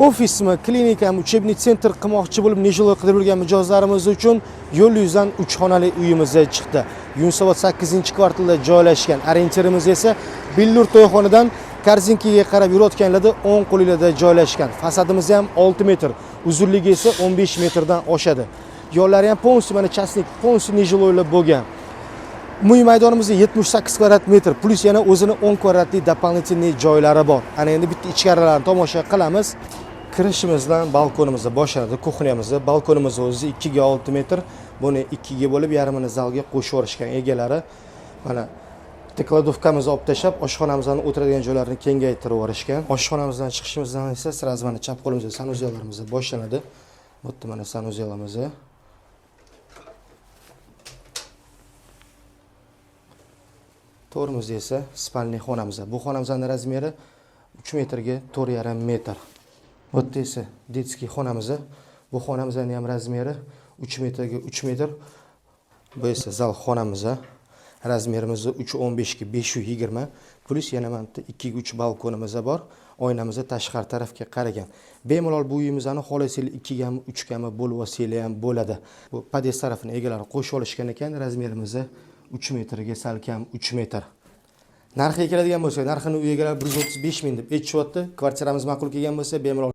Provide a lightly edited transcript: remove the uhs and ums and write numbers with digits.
Ofismi, klinikami, учебный центр qilmoqchi bo'lib нежилой qidirib yurgan mijozlarimiz uchun yo'l yuzidan 3 xonali uyimiz chiqdi. Yunusobod 8-kvartalda joylashgan. Orientirimiz esa Billur to'yxonadan Korzinkaga qarab yurayotganlarda o'ng qo'linglarda joylashgan. Fasadimiz ham 6 metr, uzunligi esa 15 metrdan oshadi. Yo'llari ham полностью mana частник, полностью нежилой lar bo'lgan. Umumiy maydonimiz 78 kvadrat metr, плюс yana o'zini 10 kvadratli дополнительный joylari bor. Ana endi bitta ichkarilarni tomosha qilamiz. Kirishimizdan balkonimizda boshlanadi, кухня mizda. Balkonimiz o'zi 2 ga 6 metr. Buni 2 ga bo'lib, yarmini zalga qo'shib yuborishgan egalari. Mana bitta кладовка mizni olib tashlab, oshxonamizni o'tiradigan joylarini kengaytirib yuborishgan. Oshxonamizdan chiqishimizdan esa сразу mana chap qo'limizda санузел larimiz boshlanadi. Bu yerda mana санузел imiz. To'rimizda esa спальный xonamiz. Bu xonamizning размер i 3 metrga 4,5 metr. Bu yerda esa детский xonamiz. Bu xonamizning ham размер i 3 metrga 3 metr. Bu esa zal xonamiz. Размер imiz 3.15 ga 5.20, плюс yana mana bitta 2 ga 3 balkonimiz bor. Oynamiz tashqari tarafga qaragan. Bemalol bu uyimizni xohlasanglar 2 gami, 3 gami bo'lib olsanglar ham bo'ladi. Bu podъезд tarafini egalari qo'shib olishgan ekan. Размер imiz 3 metrga sal kam 3 metr. Narxiga keladigan bo'lsak, narxini uy egalari 135 ming deb aytishyapti. Kvartiramiz ma'qul kelgan bo'lsa, bemalol